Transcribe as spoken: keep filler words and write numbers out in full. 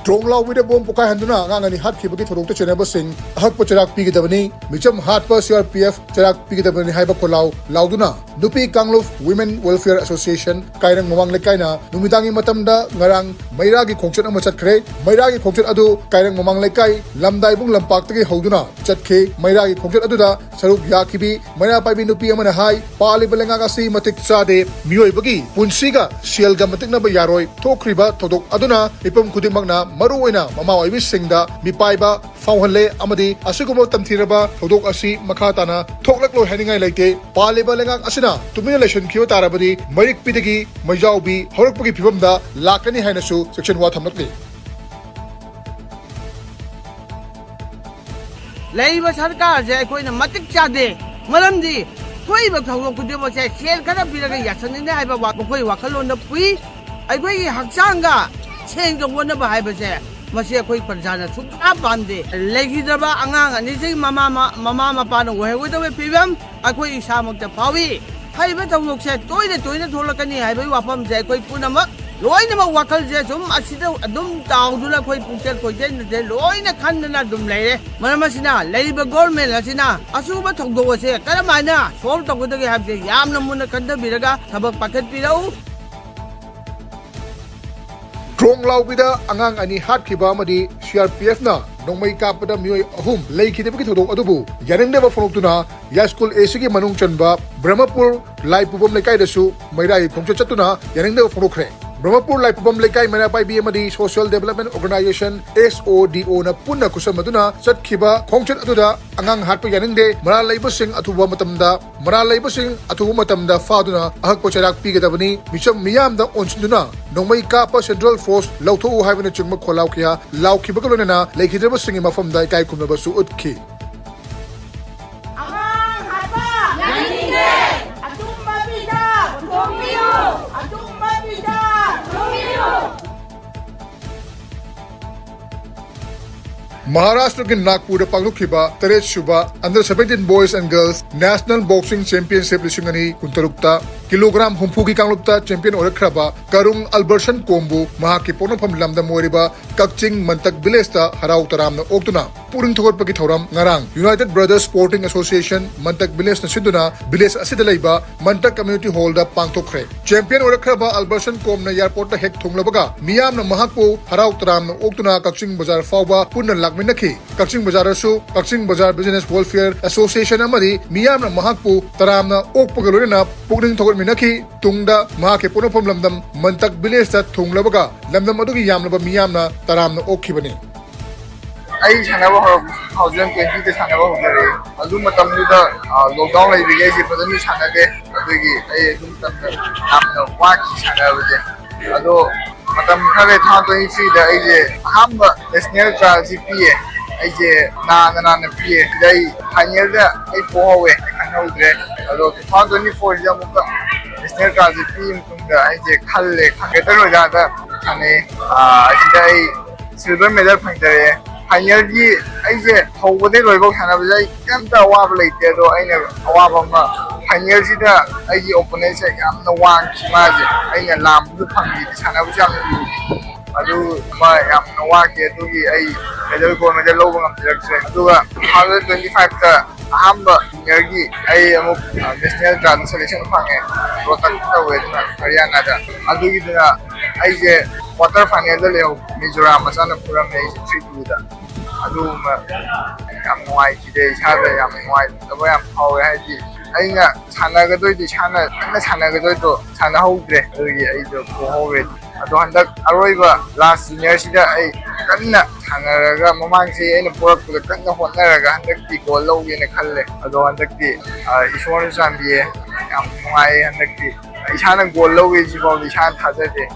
ꯗ꯭ꯔꯣꯡ ꯂꯥꯎꯕꯤꯗ bomb ꯄꯣꯈꯥꯏꯍꯟꯗꯨꯅ ꯑꯉꯥꯡ ꯑꯅꯤ ꯍꯥꯠꯈꯤꯕꯒꯤ ꯊꯧꯗꯣꯛꯇ ꯆꯦꯟꯅꯕꯁꯤꯡ ꯑꯍꯛꯄ ꯆꯩꯔꯥꯛ ꯄꯤꯒꯗꯕꯅꯤ, ꯃꯤꯆꯝ ꯍꯥꯠꯄ ꯁꯤ ꯑꯥꯔ ꯄꯤ ꯑꯦꯐ ꯆꯩꯔꯥꯛ ꯄꯤꯒꯗꯕꯅꯤ ꯍꯥꯏꯕ ꯈꯣꯜꯂꯥꯎ ꯂꯥꯎꯗꯨꯅ ꯅꯨꯄꯤ ꯀꯥꯡꯂꯨꯞ, Women Welfare Association, ꯀꯥꯏꯔꯪ ꯃꯃꯥꯡ ꯂꯩꯀꯥꯏꯅ ꯅꯨꯃꯤꯗꯥꯡꯒꯤ ꯃꯇꯝꯗ ꯉꯔꯥꯡ ꯃꯩꯔꯥꯒꯤ ꯈꯣꯡꯆꯠ ꯑꯃ ꯆꯠꯈ꯭ꯔꯦ꯫ ꯃꯩꯔꯥꯒꯤ ꯈꯣꯡꯆꯠ ꯑꯗꯨ ꯀꯥꯏꯔꯪ ꯃꯃꯥꯡ ꯂꯩꯀꯥꯏ ꯂꯝꯗꯥꯏꯕꯨꯡ ꯂꯝꯄꯥꯛꯇꯒꯤ ꯍꯧꯗꯨꯅ ꯆꯠꯈꯤ꯫ ꯃꯩꯔꯥꯒꯤ ꯈꯣꯡꯆꯠ ꯑꯗꯨꯗ ꯁꯔꯨꯛ ꯌꯥꯈꯤꯕꯤ ꯃꯩꯔꯥ ꯄꯥꯏꯕꯤ ꯅꯨꯄꯤ ꯑꯃꯅ ꯍꯥꯏ, ꯄꯥꯜꯂꯤꯕ ꯂꯩꯉꯥꯛ ꯑꯁꯤ ꯃꯇꯤꯛ ꯆꯥꯗꯦ, ꯃꯤꯑꯣꯏꯕꯒꯤ ꯄꯨꯟꯁꯤꯒ ꯁꯦꯜꯒ ꯃꯇꯤꯛꯅꯕ ꯌꯥꯔꯣꯏ꯫ ꯊꯣꯛꯈ꯭ꯔꯤꯕ ꯊꯧꯗꯣꯛ ꯑꯗꯨꯅ ꯃꯤꯄꯨꯝ ꯈꯨꯗꯤꯡꯃꯛꯅ, ꯃꯔꯨꯑꯣꯏꯅ ꯃꯃꯥ ꯑꯣꯏꯕꯤꯁꯤꯡꯗ ꯃꯤꯄꯥꯏꯕ ꯐꯥꯎꯍꯜꯂꯦ ꯑꯃꯗꯤ ꯑꯁꯤꯒꯨꯝꯕ ꯇꯝꯊꯤꯔꯕ ꯊꯧꯗꯣꯛ ꯑꯁꯤ ꯃꯈꯥ ꯇꯥꯅ ꯊꯣꯛꯂꯛꯂꯣꯏ ꯍꯥꯏꯅꯤꯡꯉꯥꯏ ꯂꯩꯇꯦ꯫ ꯄꯥꯜꯂꯤꯕ ꯂꯩꯉꯥꯛ ꯑꯁꯤꯅ ꯇꯨꯃꯤꯟꯅ ꯂꯩꯁꯤꯟꯈꯤꯕ ꯇꯥꯔꯕꯗꯤ ꯃꯩꯔꯤꯛꯄꯤꯗꯒꯤ ꯃꯩꯖꯥꯎꯕꯤ ꯍꯧꯔꯛꯄꯒꯤ ꯐꯤꯕꯝꯗ ꯂꯥꯛꯀꯅꯤ ꯍꯥꯏꯅꯁꯨ ꯆꯦꯛꯁꯤꯟꯋꯥ ꯊꯝꯂꯛꯂꯤ꯫ ꯂꯩꯔꯤꯕ ꯁꯔꯀꯥꯔꯁꯦ ꯑꯩꯈꯣꯏꯅ ꯃꯇꯤꯛ ꯆꯥꯗꯦ꯫ ꯃꯔꯝꯗꯤ ꯊꯣꯛꯏꯕ ꯊꯧꯗꯣꯛ ꯈꯨꯗꯤꯡꯃꯛꯁꯦ ꯁꯦꯜ ꯈꯔ ꯄꯤꯔꯒ ꯌꯥꯁꯟꯅꯤꯡꯉꯦ ꯍꯥꯏꯕ ꯋꯥ-, ꯃꯈꯣꯏ ꯋꯥꯈꯜꯂꯣꯟꯗ ꯄꯨꯏ꯫ ꯑꯩꯈꯣꯏꯒꯤ ꯍꯛꯆꯥꯡꯒ ꯁꯦꯟꯒ ꯍꯣꯠꯅꯕ ꯍꯥꯏꯕꯁꯦ, ꯃꯁꯤ ꯑꯩꯈꯣꯏ ꯄ꯭ꯔꯖꯥꯅ ꯁꯨꯡꯄꯥꯝ ꯄꯥꯝꯗꯦ꯫ ꯂꯩꯈꯤꯗ꯭ꯔꯕ ꯑꯉꯥꯡ ꯑꯅꯤꯁꯤ ꯃꯃꯥ, ꯃ-, ꯃꯃꯥ ꯃꯄꯥꯅ ꯑꯣꯏꯍꯧꯒꯗꯕ ꯐꯤꯕꯝ ꯑꯩꯈꯣꯏ ꯏꯁꯥꯃꯛꯇ ꯐꯥꯎꯏ꯫ ꯊꯣꯛꯏꯕ ꯊꯧꯗꯣꯛꯁꯦ ꯇꯣꯏꯅ ꯇꯣꯏꯅ ꯊꯣꯛꯂꯛꯀꯅꯤ ꯍꯥꯏꯕꯒꯤ ꯋꯥꯐꯝꯁꯦ ꯑꯩꯈꯣꯏ ꯄꯨꯝꯅꯃꯛ ꯂꯣꯏꯅꯃꯛ ꯋꯥꯈꯜꯁꯦ ꯁꯨꯝ ꯑꯁꯤꯗ ꯑꯗꯨꯝ ꯇꯥꯎꯗꯨꯅ ꯑꯩꯈꯣꯏ ꯄꯨꯛꯆꯦꯜ ꯈꯣꯏꯆꯦꯜꯁꯦ ꯂꯣꯏꯅ ꯈꯟꯗꯅ ꯑꯗꯨꯝ ꯂꯩꯔꯦ꯫ ꯃꯔꯝ ꯑꯁꯤꯅ ꯂꯩꯔꯤꯕ ꯒꯣꯔꯃꯦꯟ ꯑꯁꯤꯅ ꯑꯁꯤꯒꯨꯝꯕ ꯊꯧꯗꯣꯛ ꯑꯁꯦ ꯀꯔꯝ ꯍꯥꯏꯅ ꯁꯣꯜꯕ ꯇꯧꯒꯗꯒꯦ ꯍꯥꯏꯕꯁꯦ ꯌꯥꯝꯅ ꯃꯨꯟꯅ ꯈꯟꯊꯕꯤꯔꯒ ꯊꯕꯛ ꯄꯥꯏꯈꯠꯄꯤꯔꯛꯎ꯫ ꯗ꯭ꯔꯣꯡ ꯂꯥꯎꯕꯤꯗ ꯑꯉꯥꯡ ꯑꯅꯤ ꯍꯥꯠꯈꯤꯕ ꯑꯃꯗꯤ ꯁꯤ ꯑꯥꯔ ꯄꯤ ꯑꯦꯐꯅ ꯅꯣꯡꯃꯩ ꯀꯥꯞꯄꯗ ꯃꯤꯑꯣꯏ ꯑꯍꯨꯝ ꯂꯩꯈꯤꯗꯕꯒꯤ ꯊꯧꯗꯣꯛ ꯑꯗꯨꯕꯨ ꯌꯥꯅꯤꯡꯗꯕ ꯐꯣꯡꯗꯣꯛꯇꯨꯅ ꯌꯥꯏꯁ꯭ꯀꯨꯜ ꯑꯦ ꯁꯤꯒꯤ ꯃꯅꯨꯡ ꯆꯟꯕ ꯕ꯭ꯔꯍꯃꯄꯨꯔ ꯂꯥꯏꯄꯨꯕꯝ ꯂꯩꯀꯥꯏꯗꯁꯨ ꯃꯩꯔꯥꯒꯤ ꯈꯣꯡꯆꯠ ꯆꯠꯇꯨꯅ ꯌꯥꯅꯤꯡꯗꯕ ꯐꯣꯡꯗꯣꯛꯈ꯭ꯔꯦ꯫ ꯕ꯭ꯔꯍꯃꯄꯨꯔ ꯂꯥꯏꯄꯨꯕꯝ ꯂꯩꯀꯥꯏ ꯃꯩꯔꯥ ꯄꯥꯏꯕꯤ ꯑꯃꯗꯤ Social Development Organization, S O D O, ꯅ ꯄꯨꯟꯅ ꯈꯨꯠꯁꯝꯅꯗꯨꯅ ꯆꯠꯈꯤꯕ ꯈꯣꯡꯆꯠ ꯑꯗꯨꯗ ꯑꯉꯥꯡ ꯍꯥꯠꯄ ꯌꯥꯅꯤꯡꯗꯦ, ꯃꯔꯥꯜ ꯂꯩꯕꯁꯤꯡ ꯑꯊꯨꯕ ꯃꯇꯝꯗ, ꯃꯔꯥꯜ ꯂꯩꯕꯁꯤꯡ ꯑꯊꯨꯕ ꯃꯇꯝꯗ ꯐꯥꯗꯨꯅ ꯑꯍꯛꯄ ꯆꯩꯔꯥꯛ ꯄꯤꯒꯗꯕꯅꯤ, ꯃꯤꯆꯝ ꯃꯤꯌꯥꯝꯗ ꯑꯣꯟꯁꯤꯟꯗꯨꯅ ꯅꯣꯡꯃꯩ ꯀꯥꯞꯄ ꯁꯦꯟꯇ꯭ꯔꯦꯜ ꯐꯣꯔꯁ ꯂꯧꯊꯣꯛꯎ ꯍꯥꯏꯕꯅꯆꯤꯡꯕ ꯈꯣꯜꯂꯥꯎ ꯀꯌꯥ ꯂꯥꯎꯈꯤꯕꯒ ꯂꯣꯏꯅꯅ ꯂꯩꯈꯤꯗ꯭ꯔꯕꯁꯤꯡꯒꯤ ꯃꯐꯝꯗ ꯏꯀꯥꯏ ꯈꯨꯝꯅꯕꯁꯨ ꯎꯠꯈꯤ꯫ ꯑꯉꯥꯡ ꯍꯥꯠꯄ ꯌꯥꯅꯤꯡꯗꯦ꯫ ꯑꯆꯨꯝꯕ ꯄꯤꯗ ꯄꯨꯊꯣꯛꯄꯤꯌꯨ꯫ ꯑꯆꯨꯝꯕ ꯄꯤꯗ ꯄꯨꯊꯣꯛꯄꯤꯌꯨ꯫ ꯃꯍꯥꯔꯥꯁꯇ꯭ꯔꯒꯤ ꯅꯥꯒꯄꯨꯔꯗ ꯄꯥꯡꯊꯣꯛꯈꯤꯕ ꯇꯔꯦꯠ ꯁꯨꯕ Under Seventeen Boys and Girls National Boxing Championship ꯂꯤꯁꯤꯡ ꯑꯅꯤ ꯀꯨꯟꯇꯔꯨꯛꯇ ꯀꯤꯂꯣꯒ꯭ꯔꯥꯝ ꯍꯨꯝꯐꯨꯒꯤ ꯀꯥꯡꯂꯨꯞꯇ ꯆꯦꯝꯄꯤꯌꯟ ꯑꯣꯏꯔꯛꯈ꯭ꯔꯕ ꯀꯔꯨꯡ ꯑꯜꯕꯔꯁꯟ ꯀꯣꯝꯕꯨ ꯃꯍꯥꯛꯀꯤ ꯄꯣꯛꯅꯐꯝ ꯂꯝꯗꯝ ꯑꯣꯏꯔꯤꯕ ꯀꯛꯆꯤꯡ ꯃꯟꯇꯛ ꯚꯤꯂꯦꯖꯇ ꯍꯔꯥꯎ ꯇꯔꯥꯝꯅ ꯑꯣꯛꯇꯨꯅ ꯄꯨꯛꯅꯤꯡ ꯊꯧꯒꯠꯄꯒꯤ ꯊꯧꯔꯝ ꯉꯔꯥꯡ United Brothers Sporting Association ꯃꯟꯇꯛ ꯚꯤꯂꯦꯖꯅ ꯁꯤꯟꯗꯨꯅ ꯚꯤꯂꯦꯖ ꯑꯁꯤꯗ ꯂꯩꯕ ꯃꯟꯇꯛ ꯀꯝꯃ꯭ꯌꯨꯅꯤꯇꯤ ꯍꯣꯜꯗ ꯄꯥꯡꯊꯣꯛꯈ꯭ꯔꯦ꯫ ꯆꯦꯝꯄꯤꯌꯟ ꯑꯣꯏꯔꯛꯈ꯭ꯔꯕ ꯑꯜꯕꯔꯁꯟ ꯀꯣꯝꯅ ꯑꯦꯌꯔꯄꯣꯔꯠꯇ ꯍꯦꯛ ꯊꯨꯡꯂꯕꯒ ꯃꯤꯌꯥꯝꯅ ꯃꯍꯥꯛꯄꯨ ꯍꯔꯥꯎ ꯇꯔꯥꯝꯅ ꯑꯣꯛꯇꯨꯅ ꯀꯛꯆꯤꯡ ꯕꯖꯥꯔ ꯐꯥꯎꯕ ꯄꯨꯟꯅ ꯂꯥꯛꯃꯤꯟꯅꯈꯤ꯫ ꯀꯛꯆꯤꯡ ꯕꯖꯥꯔꯗꯁꯨ ꯀꯛꯆꯤꯡ ꯕꯖꯥꯔ ꯕꯤꯖꯤꯅꯦꯁ ꯋꯦꯜꯐꯤꯌꯔ ꯑꯦꯁꯣꯁꯤꯌꯦꯁꯟ ꯑꯃꯗꯤ ꯃꯤꯌꯥꯝꯅ ꯃꯍꯥꯛꯄꯨ ꯇꯔꯥꯝꯅ ꯑꯣꯛꯄꯒ ꯂꯣꯏꯅꯅ ꯄꯨꯛꯅꯤꯡ ꯊꯧꯒꯠꯃꯤꯟꯅꯈꯤ꯫ ꯇꯨꯡꯗ ꯃꯍꯥꯛꯀꯤ ꯄꯣꯛꯅꯐꯝ ꯂꯝꯗꯝ ꯃꯟꯇꯛ ꯚꯤꯂꯦꯖꯇ ꯊꯨꯡꯂꯕꯒ ꯂꯝꯗꯝ ꯑꯗꯨꯒꯤ ꯌꯥꯝꯂꯕ ꯃꯤꯌꯥꯝꯅ ꯇꯔꯥꯝꯅ ꯑꯣꯛꯈꯤꯕꯅꯤ꯫ ꯑꯩ ꯁꯥꯟꯅꯕ ꯍꯧꯔꯛꯄ two thousand twenty ꯗ ꯁꯥꯟꯅꯕ ꯍꯧꯖꯔꯛꯑꯦ꯫ ꯑꯗꯨ ꯃꯇꯝꯗꯨꯗ, ꯑ, lockdown ꯂꯩꯕꯒꯤ ꯑꯩꯁꯦ ꯐꯖꯅ ꯁꯥꯟꯅꯗꯦ꯫ ꯑꯗꯨꯒꯤ ꯑꯩ ꯑꯗꯨ ꯃꯇꯝꯗ ꯌꯥꯝꯅ ꯋꯥꯈꯤ ꯁꯥꯟꯅꯕꯁꯦ꯫ ꯑꯗꯣ ꯃꯇꯝ ꯈꯔ ꯂꯩ, two thousand twenty three ꯗ ꯑꯩꯁꯦ ꯑꯍꯥꯟꯕ ꯅꯦꯁꯅꯦꯜ ꯇ꯭ꯔꯥꯏꯌꯦꯜꯁꯤ ꯄꯤꯌꯦ꯫ ꯑꯩꯁꯦ ꯅꯥꯅ ꯅꯥꯅ ꯄꯤꯌꯦ꯫ ꯁꯤꯗ ꯑꯩ ꯐꯥꯏꯅꯦꯜꯗ ꯑꯩ ꯄꯣꯍꯧꯋꯦ, ꯑꯩ ꯈꯪꯍꯧꯗ꯭ꯔꯦ꯫ ꯑꯗꯣ two thousand twenty four ꯁꯤꯗ ꯑꯃꯨꯛꯀ ꯅꯦꯁꯅꯦꯜ ꯇ꯭ꯔꯥꯏꯌꯦꯜꯁꯤ ꯄꯤꯕ ꯃꯇꯨꯡꯗ ꯑꯩꯁꯦ ꯈꯜꯂꯦ, ꯒ꯭ꯔꯦꯇꯔ ꯅꯣꯏꯗꯥꯗ ꯁꯥꯟꯅꯩ꯫ ꯑꯥ, ꯑꯁꯤꯗ ꯑꯩ ꯁꯤꯜꯚꯔ ꯃꯦꯗꯜ ꯐꯪꯖꯔꯦ꯫ ꯐꯥꯏꯅꯦꯜꯒꯤ ꯑꯩꯁꯦ ꯍꯧꯕꯗꯩ ꯂꯣꯏꯐꯥꯎ ꯁꯥꯟꯅꯕꯁꯦ ꯑꯩ ꯀꯩꯝꯇ ꯑꯋꯥꯕ ꯂꯩꯇꯦ꯫ ꯑꯗꯣ ꯑꯩꯅ ꯑꯋꯥꯕ ꯑꯃ, ꯐꯥꯏꯅꯦꯜꯁꯤꯗ ꯑꯩꯒꯤ ꯑꯣꯄꯣꯅꯦꯟꯁꯦ ꯌꯥꯝꯅ ꯋꯥꯡꯈꯤ꯫ ꯃꯥꯁꯦ ꯑꯩꯅ ꯂꯥꯝꯕꯗꯨ ꯐꯪꯈꯤꯗꯦ꯫ ꯁꯥꯟꯅꯕꯁꯦ ꯌꯥꯝꯅ ꯂꯨꯏ꯫ ꯑꯗꯨ ꯑꯃ ꯌꯥꯝꯅ ꯋꯥꯈꯤ꯫ ꯑꯗꯨꯒꯤ ꯑꯩ ꯃꯦꯗꯜ, ꯒꯣꯜ ꯃꯦꯗꯜ ꯂꯧꯕ ꯉꯝꯖꯔꯛꯇ꯭ꯔꯦ꯫ ꯑꯗꯨꯒ two thousand twenty five ꯇ ꯑꯍꯥꯟꯕ ꯁꯤꯅꯤꯌꯔꯒꯤ ꯑꯩ ꯑꯃꯨꯛ, ꯑ, ꯅꯦꯁꯅꯦꯜ ꯇ꯭ꯔꯥꯏꯌꯦꯜꯗ ꯁꯦꯂꯦꯛꯁꯟ ꯐꯪꯉꯦ꯫ ꯔꯣꯍꯇꯛꯇ ꯇꯧꯋꯦ, ꯑꯗꯨꯅ ꯍꯔꯤꯌꯥꯅꯥꯗ꯫ ꯑꯗꯨꯒꯤꯗꯨꯅ ꯑꯩꯁꯦ ꯀ꯭ꯋꯥꯇꯔ ꯐꯥꯏꯅꯦꯜꯗ ꯂꯩꯍꯧ, ꯃꯤꯖꯣꯔꯥꯝ ꯃꯆꯥꯅ ꯐꯨꯔꯝꯃꯦ ꯑꯩꯁꯦ three two ꯗ꯫ ꯑꯗꯨꯒꯨꯝꯕ ꯌꯥꯝ ꯅꯨꯡꯉꯥꯏꯈꯤꯗꯦ, ꯏꯁꯥꯗ ꯌꯥꯝ ꯅꯨꯡꯉꯥꯏꯇꯕ ꯌꯥꯝ ꯐꯥꯎꯋꯦ꯫ ꯍꯥꯏꯗꯤ ꯑꯩꯅ ꯁꯥꯟꯅꯒꯗꯣꯏꯗꯣ, ꯏꯁꯥꯅ ꯀꯟꯅ ꯁꯥꯟꯅꯒꯗꯣꯏꯗꯣ ꯁꯥꯟꯅꯍꯧꯗ꯭ꯔꯦ, ꯑꯗꯨꯒꯤ ꯑꯩꯗꯣ ꯄꯣꯍꯧꯔꯦ꯫ ꯑꯗꯣ ꯍꯟꯗꯛ ꯑꯔꯣꯏꯕ ꯂꯥꯁ ꯁꯤꯅꯤꯌꯔꯁꯤꯗ ꯑꯩ ꯀꯟꯅ ꯁꯥꯟꯅꯔꯒ, ꯃꯃꯥꯡꯁꯤ ꯑꯩꯅ ꯄꯣꯔꯛꯄꯗ ꯀꯟꯅ ꯍꯣꯠꯅꯔꯒ ꯍꯟꯗꯛꯇꯤ ꯒꯣꯜ ꯂꯧꯒꯦꯅ ꯈꯜꯂꯦ꯫ ꯑꯗꯣ ꯍꯟꯗꯛꯇꯤ, ꯑ, ꯏꯁꯣꯔꯅ ꯆꯥꯟꯕꯤꯌꯦ, ꯌꯥꯝ ꯅꯨꯡꯉꯥꯏꯌꯦ ꯍꯟꯗꯛꯇꯤ꯫ ꯏꯁꯥꯅ ꯒꯣꯜ ꯂꯧꯋꯦ ꯁꯤꯐꯥꯎꯗꯤ ꯏꯁꯥꯅ ꯊꯥꯖꯗꯦ꯫